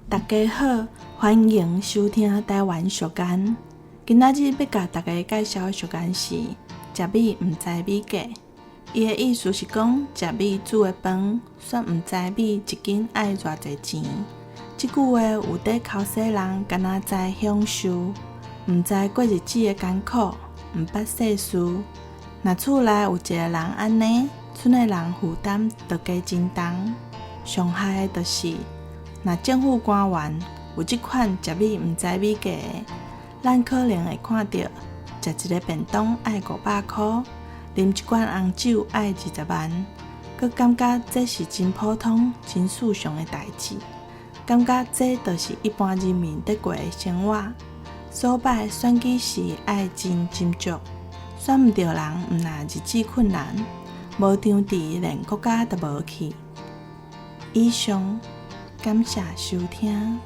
大家好，歡迎收聽台灣俗諺。今仔日欲共大家介紹的俗諺是“食米毋知米價”。伊的意思是講，食米煮的飯，煞毋知米一斤愛偌濟錢。這句話有佇剾洗人，敢若知享受，毋知過日子的艱苦，毋捌世事。若厝內有一个人按呢，賰的人負擔就加真重。上害的就是，若政府官員有這款食米毋知米價的，咱可能會看著食一个便當愛500箍，啉一罐紅酒愛20萬，閣感覺這是真普通、真尋常的代誌，感覺這就是一般人民佇過的生活。所擺選舉時愛真斟酌，選毋著人毋但日子困難，無張持連國家都無去。以上，感謝收聽。